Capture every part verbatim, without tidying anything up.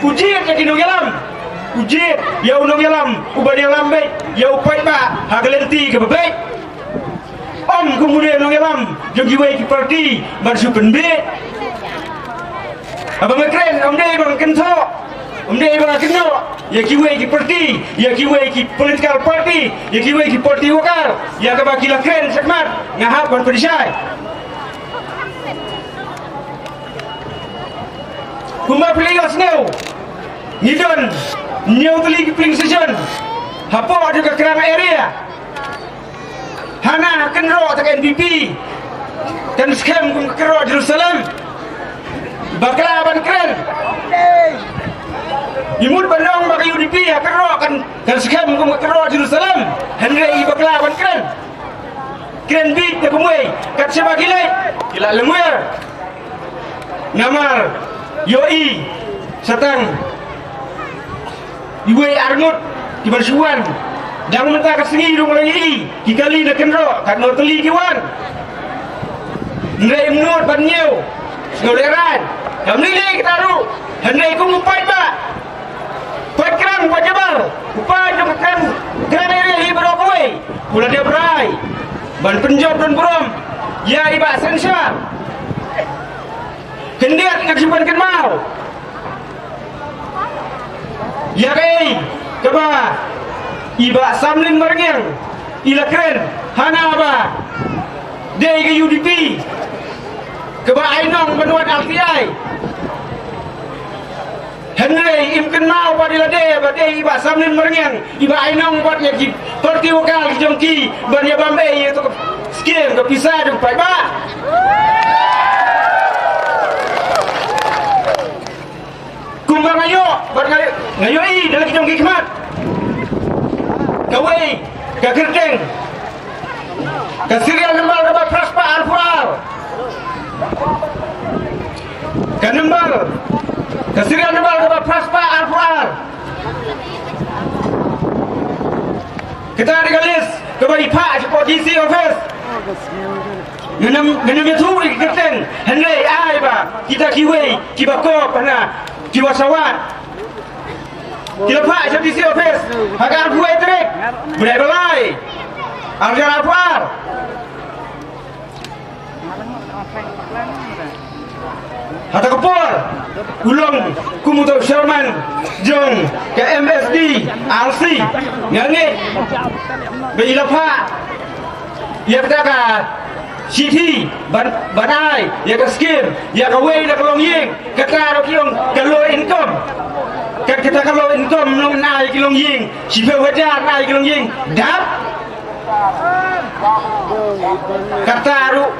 U jied ïa ki nongïalam. U jied ïa u nongïalam uba ïalam beit ïa u paidbah ha ka lynti kaba beit. Ym kum une u nongïalam jong kiwei ki parti ban shu pynbeit. Haba nga kren, ym dei ba nga kynthoh, ym dei ba nga kynnoh ïa kiwei ki parti, ïa kiwei ki political party, ïa kiwei ki party worker, ïa kaba ki la kren shakhmat, nga hap ban pynshai. Kumba phi la ïohsngew, ngi don hynñiew tylli ki polling station hapoh jong ka Krang area. Hana ha kynroh jong ka N P P kan skhem kum ka kynroh Jerusalem. Bakla ban kren. Ngi mut ban ong ba ka U D P ha kynroh kan, kan skhem kum ka kynroh Jerusalem. Hynrei i bakla ban kren. Kren beit da kumwei, kat shaba ki leit, ki la lyngngoh. Namar ïohi sa tang iwei ar ngut kiban shu wan. Dang mynta ka sngi ruh nga la ïohi ki kali na kynroh, katno tylli ki wan. Hynrei ym nud ban ñiew, sngewlehraiñ. Kam lei lei kita ruh, hynrei kum u paidbah, paid Krang, paid Jabar, u paid jong ka Krang, Krang area hi baroh kawei, u la dep rai ban pynjop donburom ïa i Bah Sensha. Khyndiat ngan shu pynkynmaw ïa kaei kaba i Bah Samlin Marngiang i la kren, hana ba dei ka U D P kaba ai nong ban wan R T I. Hynrei im kynmaw ba dei lade ba dei i Bah Samlin Marngiang iba ai nong bad ïa ki party worker ki jong ki ban ïa bam ei ïa ka skim ka pisa jong paidbah. Kumba nga ïoh bad nga, nga ïohi da la ki jong ki khmat, kawei ka kyrteng, ka serial number kaba phra spah arphew ar. Ka number, ka serial number kaba phra spah arphew ar. Kata dei ka list kaba i phah sha ka D C office. Ngam, ngam ïathuh ïa ki kyrteng, hynrei ai ba kita kiwei kiba kop hana, kiba sawat, ki la phah sha D C office ha ka arphew wei tarik bnai ba lai, ar hajar arphew ar. Hata ka por u long kum uto u chairman jong ka M S D R C, nga ngeit ba i la phah ïa kata ka shithi ban, ban ai ïa ka skim ïa kawei na ka longïing. Kata ruh ki ong ka low income. Kat kata ka low income long na ïa ki longïing, shiphew hajar na ïa ki longïing. Dap. Kata ruh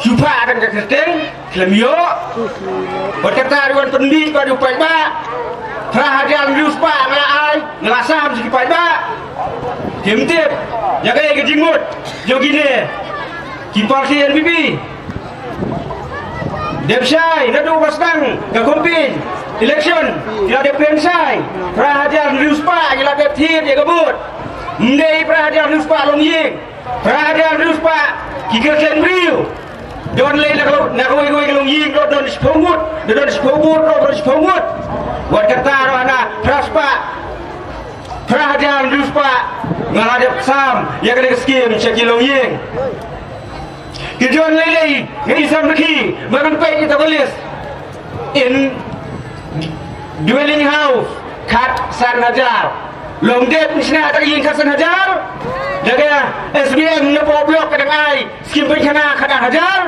shu phah ha kane ka kyrteng, khlem ïoh. Bad kata ruh wan pynmih bad u paidbah. Phra hajar hynriew spah nga la ai, nga la sam sha ki paidbah. Kim tip ïa kaei ka jingmut jong kine ki party N P P. Dep shai naduh ba sdang ka campaign election, ki la dep kren shai. Phra hajar hynriew spah ki la dep thied ïa ka vote. Ym dei phra hajar hynriew spah longïing, phra hajar hynriew spah ki kyrteng briew. Don lei na ka, na kawei kawei ka longïing, don, don shiphew ngut, don, don shiphew vote, don, don shiphew ngut. Wat kata ruh hana phra spah, phra hajar hynriew spah nga la dep sam ïa kane ka skim sha ki longïing. Ki don lei lei, nga i sam rkhie ba ngan peit ïa ka list. In dwelling house khatsan hajar. Long dep ngi shna ïa ka ïing khatsan hajar? Da ka S B M na poh block ka dang ai skim pynkhana khatar hajar.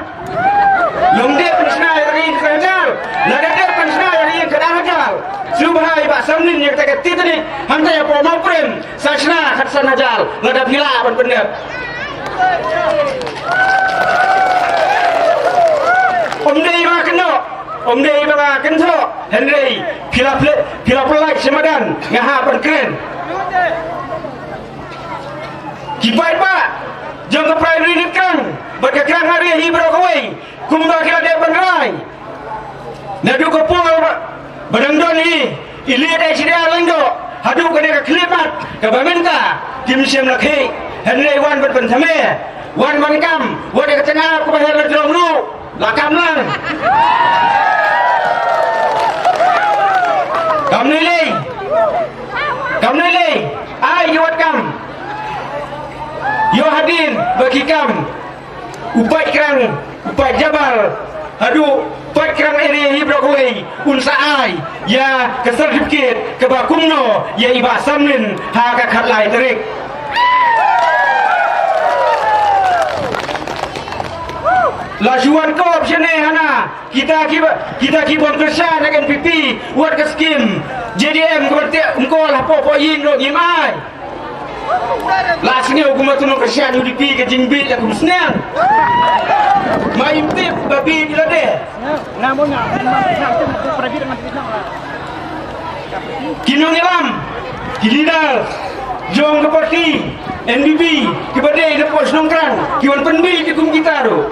Long dep ngi shna ïa ka ïing khatar hajar? Lada dep ngi shna ïa ka ïing khatar hajar, shu bha i Bah Samlin ïa kata ka Titanic hangta ïa poh Mawprem sa shna khatsan hajar lada phi lah ban pyndep. Ym dei ba nga kynnoh, ym dei ba nga kynthoh, hynrei phi la pynlait, phi la pynlait sha madan, nga hap ban kren. Ki paidbah jong ka Primary Unit Krang bad ka Krang Area hi baroh kawei, kumba ki la dep ban rai naduh ka por ba, ba dang don i Elite H D R Lyngdoh haduh kane ka khyllipmat kaba mynta, kim shym la khih. Hynrei wan ban pynthame, wan ban kam, wat ïa ka tnga kaba her la jrong ruh la kam lang. Kam u paid Krang, u paid Jabal, haduh paid Krang area hi baroh kawei un sa ai ïa ka certificate kaba kumno ïa i Bah Samlin ha ka khatlai tarik. La shu wan kop shane hana kita ki, kita ki bym kyrshan ha ka N P P, wat ka skim J D M kaba teh um kol hapoh poh ïing ruh ngim ai. La sngewbha kumba tu nongkyrshan U D P ka jingbit la kum sniang. Ma im tip ba bit ila de. Ki nongïalam, ki leader jong ka party N P P kiba dei na poh shnong Krang ki wan pynbit ki kum kita ruh.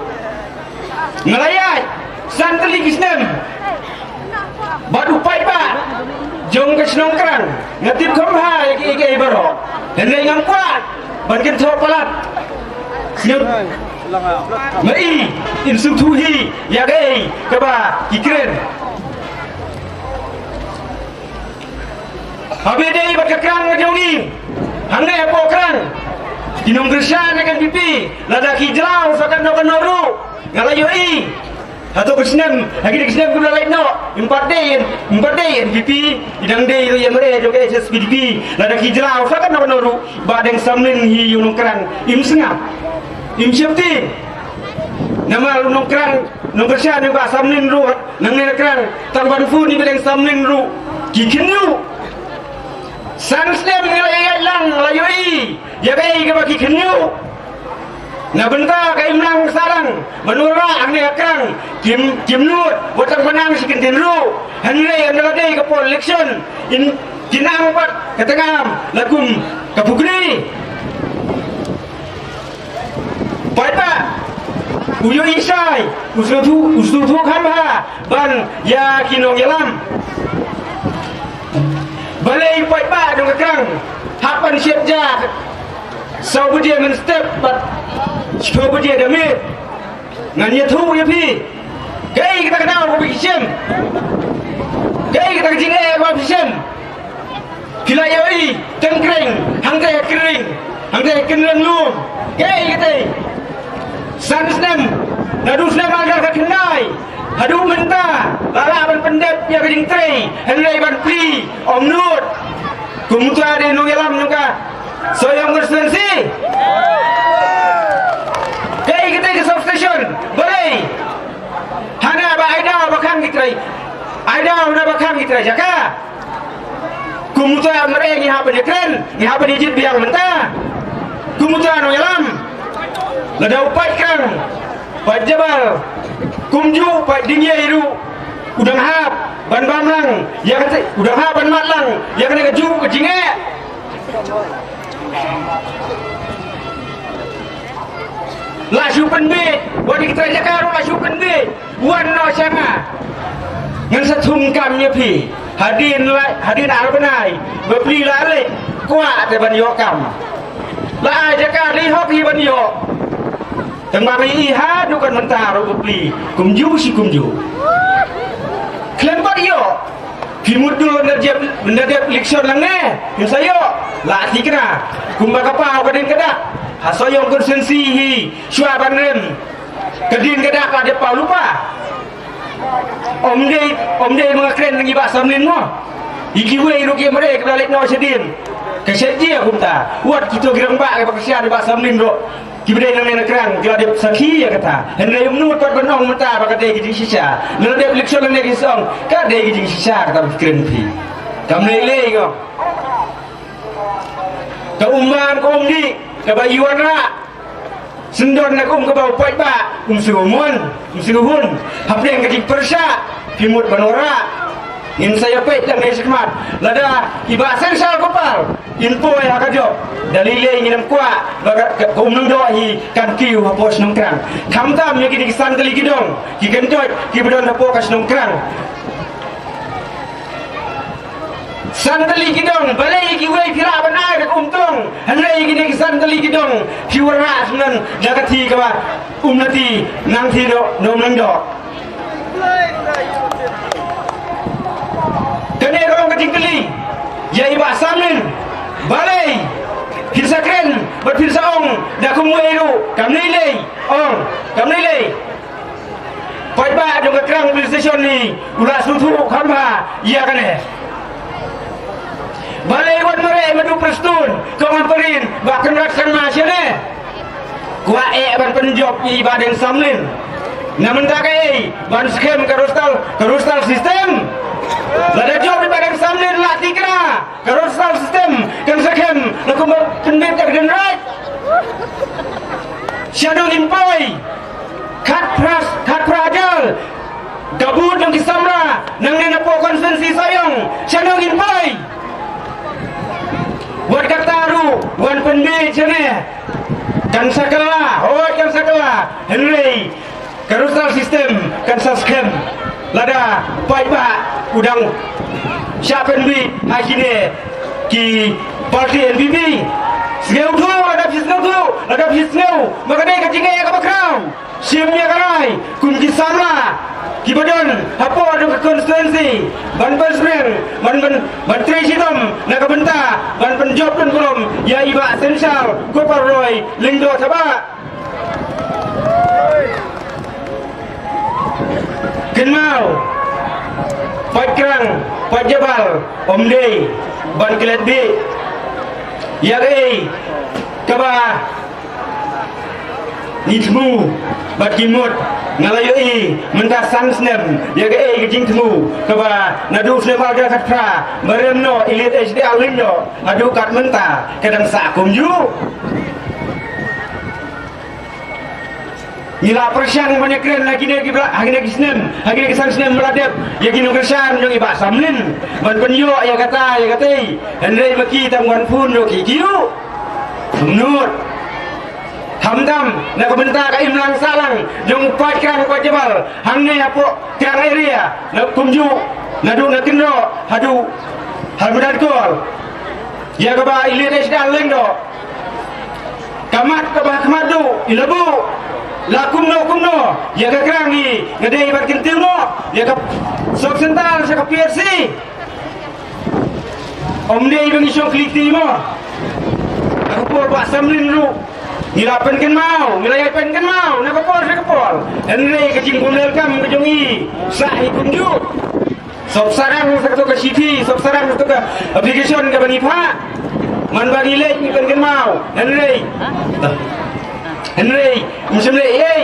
Nga la ïaid san tylli ki snem bad u paidbah jong ka shnong Krang. Nga tip kham bha ïa kiei kiei baroh, hynrei ngam kwah ban kynthoh palat. Sngewbha ma i, in sngewthuh hi ïa kaei kaba ki kren. Haba dei bad ka Krang ka jong ngi, hangne hapoh Krang, ki nongkyrshan na ka N P P, lada ki jlaw sa katno katno ruh, nga la ïohi. Hato ka snem, ha kine ki snem kiba la leit noh, im pat dei, im pat dei N P P, i dang dei ruh ïa mare jong ka H S P D P, lada ki jlaw sa katno katno ruh, Bah Deng Samlin hi ïa u nongkrang, im sngap, im sheptieng. Namar u nongkrang, nongkyrshan ïa u Bah Samlin ruh, nangne na Krang, tang ban phone ïa u Bah Deng Samlin ruh ki khynñiuh. San snem ngi la ïaid lang la ïohi ïa kaei kaba ki khynñiuh. Na bynta ka imlang sahlang ban wanrah hangne ha Krang, kim, kim nud wat tang ban nang shi kyntien ruh. Hynrei ynda la dei ka por election, in, kin nang pat ka tnga la kum ka pukri. Paidbah u ïohi shai, u sngewthuh, u sngewthuh kham bha ban ïa ki nongïalam. Balei paidbah jong ka Krang hap ban shepja saw baje mynstep bad shiphew baje da miet? Ngan ïathuh ïa phi. Kaei kata ka daw kaba phi shem? Kaei kata ka jingeh kaba phi shem? Phi la ïohi teng kreng, hangtei ha Kynreng, hangtei ha Kynreng lum. Kaei katei? San snem, naduh snem ar hajar khatkhyndai haduh mynta, la lah ban pyndep ïa ka jingtrei, hynrei ban plie ym nud. Kumta de nongïalam jong ka Sohiong constituency. Kaei katei ka substation? Balei? Hana ba ai daw ba khang ki trai, ai daw na ba khang ki trai jaka. Kumta mare ngi hap ban ïakren, ngi hap ban ïajied biang mynta. Kumta nongïalam, lada u paid Krang, paid Jabal, kumjuh paid Dingiei ruh u dang hap ban bam lang ïa kata, u dang hap ban mad lang ïa kane kajuh ka jingeh. La shu pynbeit, wat ïa ki trai jaka ruh la shu pynbeit. Wan noh sha nga. Ngan sa thung kam ïa phi. Hadien la, hadien ar bnai ba phi la leit, kwah te ban ïoh kam. La ai jaka dei hok hi ban ïoh. Tang ba phi i haduh kan mynta ruh ba phi kumjuh shi kumjuh. Khlem pat ïoh. Phi mut dur na dep, na dep election lang ne. Phin sa ïoh. La thikna. Kumba ka paw ka ding ka dak. Ha Sohiong constituency hi. Shuwa ban rem. Ka ding ka dak la dep paw lypa. Ym dei, ym dei ma nga kren ngi Bah Samlin mo. Ïa kiwei ruh ki mare kiba la leit noh shadien. Ka shet jia kumta. Wat kito ki rangbah kiba kyrshan ïa Bah Samlin ruh, kiba dei nangne na Krang ki la dep sakhi ïa kata. Hynrei ym nud pat ban ong mynta ba ka dei ka jingshisha. Lada dep election nangne ki sa ong ka dei ka jingshisha kata ba ki kren phi. Kam lei lei ko. Ka umman ka umdih kaba i wanrah. Sngewdon na ka um kaba u paidbah um sngewmon, um sngewhun. Hapdeng ka jingpyrshah phi mut ban wanrah. Ngin sa ïa peit tang ne shikmat lada i Bah Sensal Gopal in poi ha ka jop. Da lei lei ngin ym kwah ba ka, ka, ka um nongdoh hi kan kiew hapoh shnong Krang. Khamtam ïa kine ki san tylli ki dong ki kyntoit kiba don hapoh ka shnong Krang. San tylli ki dong, balei ïa kiwei phi lah ban ai da ka um tong, hynrei ïa kine ki san tylli ki dong phi wanrah sngewdon da ka kti kaba um lati nangkti noh, nongmleng doh. Kane ka long ka jingkylli ïa i Bah Samlin, balei phin sa kren Bad phin sa ong da kumwei ruh, kam lei lei, ong, kam lei lei. Paidbah jong ka Krang Police Station hi u la sngewthuh kham bha ïa kane. Balei wat mareh Madu Prestone, Kong Ampareen, Bah Conrad Sangma shane? Kwah eh ban pynjop ïa i Bah Deng Samlin. Na mynta kaei ban skhem ka roster, ka roster system? Lada jop i Bah Deng Samlin la tikna ka roster system kan skhem na kumba pynbit ka dynraj. Sha nong in poi khatphra, khatphra hajar ka booth jong ki samla nangne na poh constituency Sohiong, sha nong in poi. Wat kata ruh wan pynbit shane. Kan sa kylla, hooid kan sa kylla. Hynrei ka roster system kan sa skhem lada paidbah u dang shah pynbit ha kine ki party N P P. Sngewthuh, lada phi sngewthuh, lada phi sngew ba ka dei ka jingeh kaba khraw, shim ïa ka rai kum ki samla kiba don hapoh jong ka constituency ban pynsneng, ban, ban, ban trei shitom na ka bynta ban pynjop pynburom ïa i Bah Synshar Kopar Roy Lyngdoh Thabah. Kynmaw, paid Krang, paid Jabal, ym dei ban klet bih ïa kaei kaba ngi thmu bad ki mut. Nga la ïohi mynta san snem ïa kaei ka jingthmu kaba naduh snem ar hajar khatphra ba rem noh i Lit H D R Lyngdoh haduh kat mynta ka dang sah kumjuh. Ngi la pyrshang ban ïakren ha kine ki bla, ha kine ki snem, ha kine ki san snem ba la dep ïa ki nongkyrshan jong i Bah Samlin ban pynïoh ïa kata ïa katei. Hynrei ma ki tam wan phone ruh ki kiew. Kumno? Khamtam na ka bynta ka imlang sahlang jong u paid Krang u paid Jabal hangne hapoh Krang area, na kumjuh naduh na Kynroh haduh ha Mawdyrkol. Ïa kaba i Lit H D R Lyngdoh, ka mat kaba ha khmat duh i la buh. La kumno kumno ïa ka Krang hi nga dei ban kyntiew noh ïa ka sub center sha ka P H C. Ym dei ba ngi shong khlieh kti mo. Ha ka por Bah Samlin ruh ngi la pynkynmaw, ngi la ïai pynkynmaw na ka por sha ka por. Hynrei ka jingpynlong kam ka jong i sah hi kumjuh. Sop sarang sa kato ka shithi, sop sarang sa kato ka application kaba ngi phah. Man ba ngi leit ngi pynkynmaw. Hynrei, hynrei ym shym leh ei.